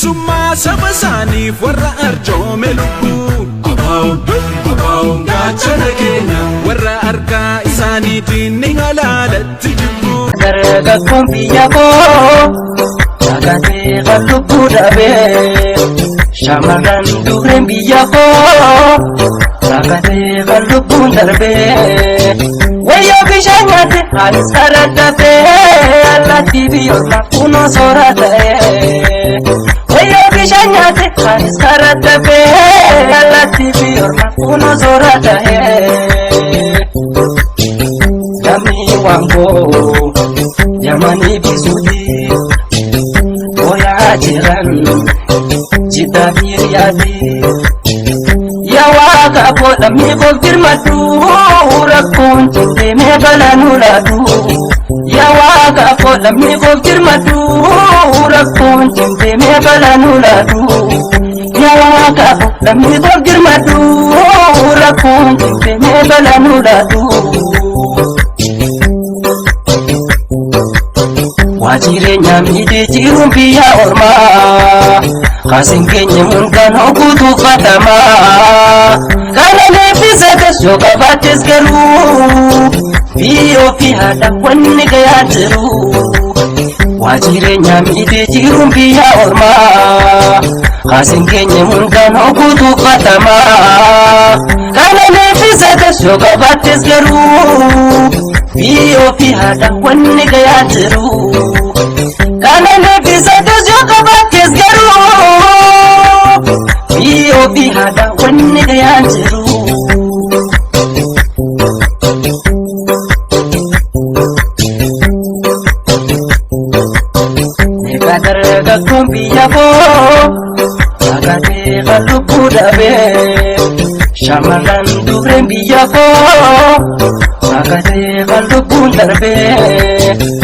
Bilisummaa saba isaaniif warra arjoome lubbuu. Abaa'oon abaa'oon gaachana keenya warra harkaa isaaniitiin ni halaalatti jibbu. Dargaggoon biyya koo sagatee kan lubbuu dhabee, shamarran dubreen biyya koo sagatee kan lubbuun darbee. Wayyoo bishaan nyaate anis karaa dhabee, allaattii biyyoota kunoo soora ta'ee. Wayyoo bishaan nyaate anis karaa dhabee, allaattii biyyoota kunoo soora ta'ee. Lammii waan koo yamanii bisuuti booyaa jiran jiddaa fi riyaati. Yaa waaqa koo lammii koof birmadhu, rakkoon cimdee balaa nu laatu. Yaa waaqa koo lammii koof birmadhu, rakkoon cimdee balaa nu laatu. Yaa waaqa koo lammii koof birmadhu, rakkoon cimdee balaa nu laatu. Waa jireenya miidhee jiruun biyya ormaa, kaasiin keenya hundaan hoguutu uffatamaa. Kana leebbisates yoo qabaattes garuu, biyyoo fi haadha wanni gayaa jiru. Waa jireenya miidhee jiruun biyya ormaa, kaasiin keenya hundaan hoguutu uffatamaa. Kana leebbisates yoo qabaattes garuu, biyyoo fi haadha wanni gayaa jiru. Kana leebbisates yoo qabaattes garuu, biyyoo fi haadha wanni gayaa jiru. Meeqa dargaggoon biyya koo sagatee kan lubbuu dhabee, shamarran dubreen biyya koo sagatee kan lubbuun darbee.